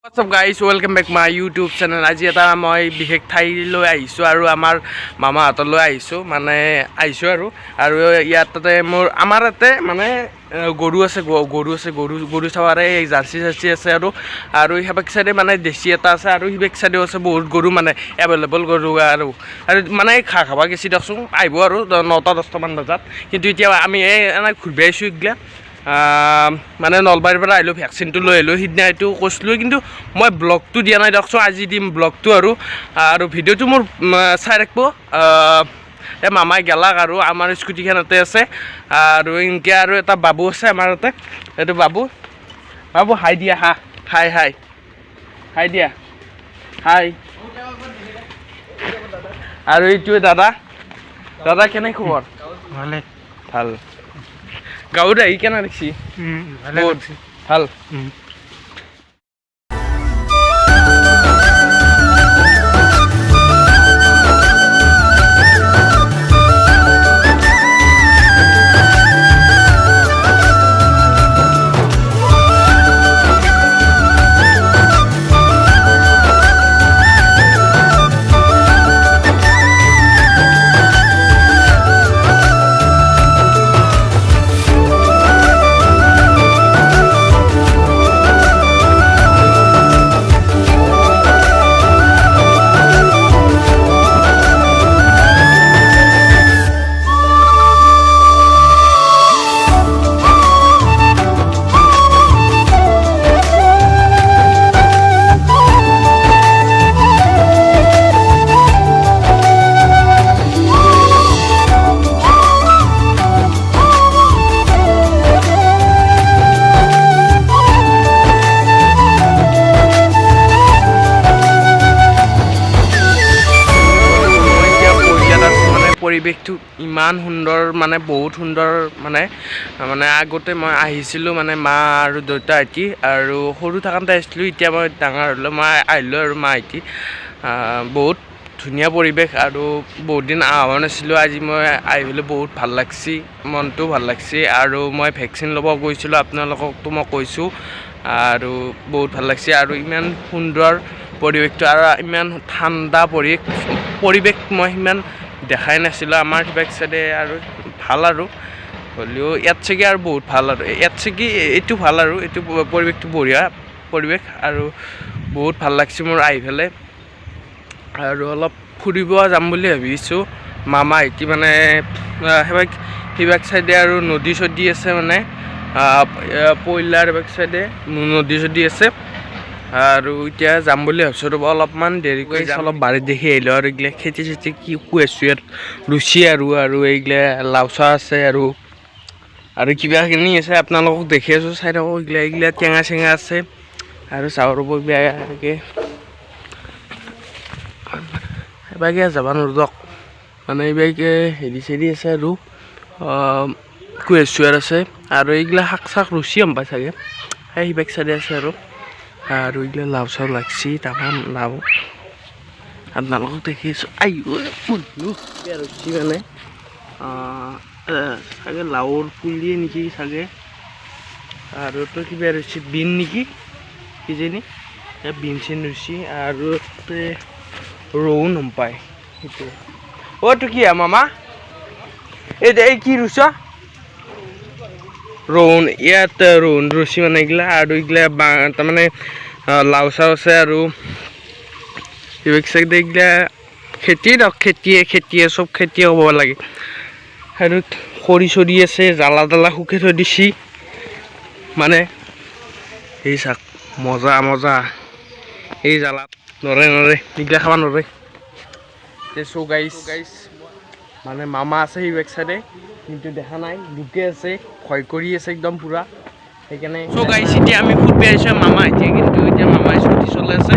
What's up guys, welcome back my YouTube channel. আজি এটা মই বিশেষ ঠাইলৈ আহিছোঁ আৰু আমাৰ মামাহঁতলৈ আহিছোঁ, মানে আহিছোঁ আৰু আৰু ইয়াত তাতে মোৰ আমাৰ ইয়াতে মানে গৰু আছে, গৰু আছে, গৰু গৰু চাৱাৰে এই জাৰ্চি চাৰ্চি আছে আৰু আৰু সিবাক চাইডে মানে দেশী এটা আছে আৰু সিবাক চাইডেও আছে বহুত গৰু, মানে এভেইলেবল গৰু আৰু আৰু মানে ঘাঁহ খাব গেছি দিয়কচোন, আহিব আৰু 9টা 10টামান বজাত। কিন্তু এতিয়া আমি এই এনে ঘূৰিব আহিছোঁ এইগিলা। মানে নলবাৰীৰ পৰা আহিলোঁ, ভেকচিনটো লৈ আহিলোঁ সিদিনা, এইটো কৈছিলোঁ কিন্তু মই ব্লগটো দিয়া নাই দিয়কচোন, আজি দিম ব্লগটো আৰু আৰু ভিডিঅ'টো মোৰ চাই ৰাখিব। এই মামাই গেলাক আৰু আমাৰ স্কুটিখনতে আছে আৰু এনেকৈ আৰু এটা বাবু আছে আমাৰ তাতে, এইটো বাবু, বাবু হাই দিয়া, হা হাই হাই হাই দিয়া হাই। আৰু এইটোৱে দাদা, দাদা কেনে খবৰ? ভালে। ভাল। গাঁৱত আহি কেনে দেখছি? ভালে। বহুত ভাল। মই এতিয়া পৰীয়াত আছোঁ, মানে পৰিৱেশটো ইমান সুন্দৰ, মানে বহুত সুন্দৰ, মানে মানে আগতে মই আহিছিলোঁ মানে মা আৰু দেউতা আইতি আৰু সৰু থাকোঁতে আহিছিলোঁ, এতিয়া মই ডাঙৰ হ'লোঁ, মই আহিলোঁ আৰু মা আইতি। বহুত ধুনীয়া পৰিৱেশ আৰু বহুত দিন অহা নাছিলোঁ, আজি মই আহি পেলাই বহুত ভাল লাগছি, মনটোও ভাল লাগছি। আৰু মই ভেকচিন ল'ব গৈছিলোঁ, আপোনালোককতো মই কৈছোঁ, আৰু বহুত ভাল লাগছি। আৰু ইমান সুন্দৰ পৰিৱেশটো আৰু ইমান ঠাণ্ডা পৰিৱেশ মই সিমান দেখাই নাছিলোঁ আমাৰ সিবাক চাইডে। আৰু ভাল আৰু হ'লেও ইয়াত চাগে আৰু বহুত ভাল আৰু ইয়াত চাগে এইটো ভাল আৰু এইটো পৰিৱেশটো বঢ়িয়া পৰিৱেশ আৰু বহুত ভাল লাগছে মোৰ আহি পেলাই। আৰু অলপ ফুৰিব যাম বুলি ভাবিছোঁ, মামা আইতি মানে সিবাক চাইডে আৰু নদী চদী আছে, মানে পইলাৰ বেক চাইডে নদী চদী আছে। আৰু এতিয়া যাম বুলি ভাবিছোঁ ৰ'ব, অলপমান দেৰিকৈ যাম। অলপ বাৰীত দেখি আহিলোঁ আৰু এইগিলা খেতি চেতি কি কুৱেছোঁ ইয়াত ৰুচি আৰু আৰু এইগিলা লাও চাও আছে আৰু আৰু কিবাখিনি আছে, আপোনালোকক দেখি আছোঁ, চাই থাকক। এইগিলা এইগিলা টেঙা চেঙা আছে আৰু চাওঁ ৰ'ব, এইগিলা এনেকৈ এবাগে যাব নোৱাৰোঁ দিয়ক, মানে এইবাগে হেৰি চেৰি আছে আৰু কুৱেৰ আছে আৰু এইগিলা শাক চাক ৰুচি গম পাই চাগে, সেই সিবাগ চাইডে আছে আৰু আৰু এইগিলা লাও চাও লাগছি, তামাম লাও আপোনালোকক দেখি আছোঁ। আইঅ ৰুচি মানে চাগে লাওৰ পুলিয়ে নেকি চাগে, আৰু তো কিবা ৰুচি বিন নেকি কিজানি, এই বিন চিন ৰুচি আৰু ৰৌ গম পায় সেইটো। অ' তো কি মামা এই কি ৰুইছ? ৰৌন, ইয়াত ৰৌন ৰুচি মানে এইগিলা আৰু এইগিলা তাৰমানে লাও চাও আছে আৰু এইবিলাক এইগিলা খেতি দিয়ক, খেতিয়ে খেতিয়ে চব খেতিয়ে হ'ব লাগে। আৰু খৰি চৰি আছে, জ্বালা তালা শুকাই থৈ দিছি, মানে এই চাক মজা মজা, এই জ্বালা নৰে নৰে এইগিলা খাব নৰে। চ' গাইছ মানে মামা আছে সেই বেক চাইডে, কিন্তু দেখা নাই, লুকে আছে, ভয় কৰি আছে একদম পূৰা, সেইকাৰণে। চ' গাইছ এতিয়া আমি ফুৰিব আহিছোঁ মামা এতিয়া, কিন্তু এতিয়া মামাই স্কুটি চলাই আছে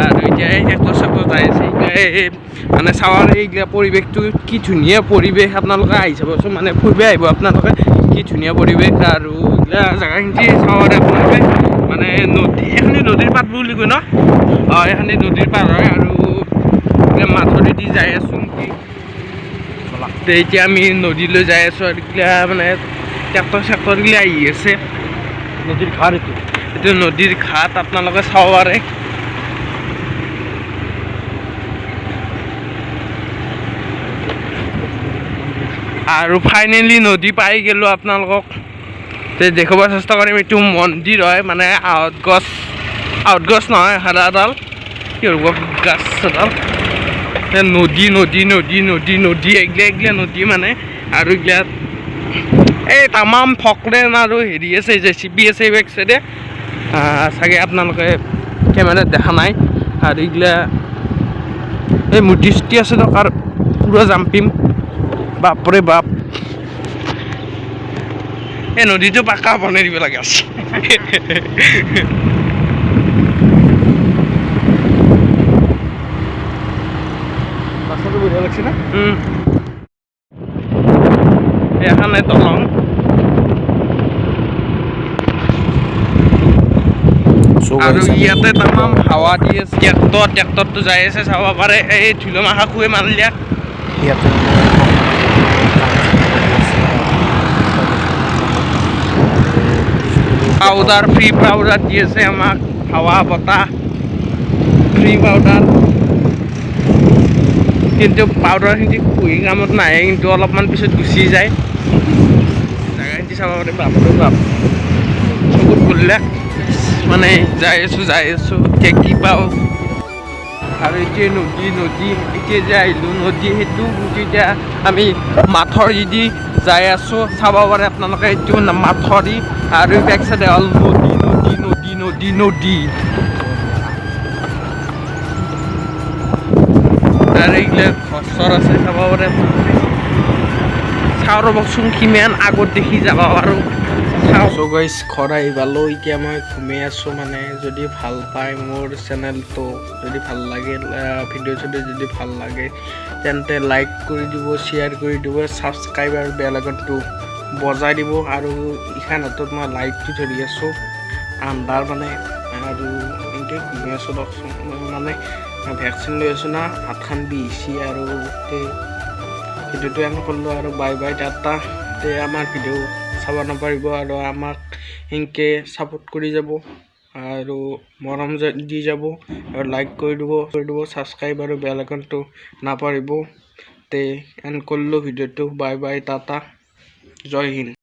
আৰু এতিয়া এই ট্ৰেক্টৰ চেক্টৰ যাই আছে। এই মানে চাৱাৰ এইগিলা পৰিৱেশটো কি ধুনীয়া পৰিৱেশ, আপোনালোকে আহি চাবচোন, মানে ফুৰিব আহিব আপোনালোকে, কি ধুনীয়া পৰিৱেশ। আৰু এইগিলা জেগাখিনি চাৱাৰ আপোনালোকে, মানে নদী, এইখিনি নদীৰ পাত বুলি কয় ন, অঁ এইখিনি নদীৰ পাৰ হয় আৰু এইগিলা মাথাউৰি দি যাই আছোঁ নেকি। এতিয়া আমি নদীলৈ যাই আছোঁ আৰু এইগিলা মানে ট্ৰেক্টৰ চেক্টৰ গিলা আহি আছে। নদীৰ ঘাট এইটো। এইটো নদীৰ ঘাট, আপোনালোকে চাব পাৰে। আৰু ফাইনেলি নদী পাই গ'লোঁ। আপোনালোকক দেখুৱাব চেষ্টা কৰিম। এইটো মন্দিৰ হয়, মানে আহঁত গছ, আহঁত গছ নহয়, এডাল কি হ'ব গাছ এডাল। নদী নদী নদী নদী নদী, এইগিলা এইগিলা নদী মানে। আৰু এইগিলা এই তামাম ফকলেন আৰু হেৰি আছে, জে চি বি আছে বেক চাইডে, চাগে আপোনালোকে কেমেৰাত দেখা নাই। আৰু এইগিলা এই মূৰ্তি চূৰ্তি আছে দৰকাৰ, পূৰা জাম্পিম। বাপৰে বাপ, এই নদীটো পাকা বনাই দিব লাগে আছে। ৰাস্তাটো বঢ়িয়া লাগছে না? এখানে দলং। আৰু ইয়াতে তামাম হাৱা দি আছে। ট্ৰেক্টৰটো যাই আছে, চাব পাৰে। এই ধুলো মাখা খুৱে মাৰিলে। ইয়াতে পাউডাৰ, ফ্ৰী পাউডাৰ দি আছে আমাক, হাৱা বতাহ ফ্ৰী পাউডাৰ। কিন্তু পাউডাৰখিনি খুহি কামত নাহে, কিন্তু অলপমান পিছত গুচি যায়। জেগাখিনি চাব পাৰে, বাপৰে বাপ, চকুত পৰিলে মানে। যাই আছোঁ, যাই আছোঁ, এতিয়া কি পাওঁ। আৰু এতিয়া নদী নদী, এতিয়া যে আহিলোঁ নদী সেইটো, কিন্তু এতিয়া আমি মাথৰি দি যাই আছোঁ। চাব পাৰে আপোনালোকে, এইটো মাথৰি আৰু বেক চাইডে হ'ল নদী নদী নদী নদী নদী। আৰু এইগিলা ঘৰ চৰ আছে, চাব পাৰে আপোনালোকে। চাওঁ ৰ'বচোন কিমান আগত দেখি যাব পাৰোঁ, চাওঁ। চ' গাইজ, ঘৰ আহি পালোঁ। এতিয়া মই ঘুমি আছোঁ। মানে যদি ভাল পায় মোৰ চেনেলটো, যদি ভাল লাগে ভিডিঅ' চিডিঅ' যদি ভাল লাগে, তেন্তে লাইক কৰি দিব, শ্বেয়াৰ কৰি দিব, ছাবস্ক্ৰাইব আৰু বেল আইকনটো বজাই দিব। আৰু ইখান হাতত মই লাইটটো ধৰি আছোঁ, আন্ধাৰ মানে। আৰু এনেকৈ ঘুমি আছোঁ দিয়কচোন। মই মানে ভেকচিন লৈ আছোঁ না, হাতখন বিষাইছে। আৰু ভিডিঅ'টো এণ্ড কৰিলোঁ আৰু বাই বাই, টাটা। তে আমাৰ ভিডিঅ' চাব নাপাৰিব আৰু আমাক সেনেকৈ ছাপোৰ্ট কৰি যাব আৰু মৰম দি যাব আৰু লাইক কৰি দিব, ছাবস্ক্ৰাইব আৰু বেল আইকনটো নাপাহৰিব। তে এণ্ড কৰিলোঁ ভিডিঅ'টো। বাই বাই, টাটা, জয় হিন্দ।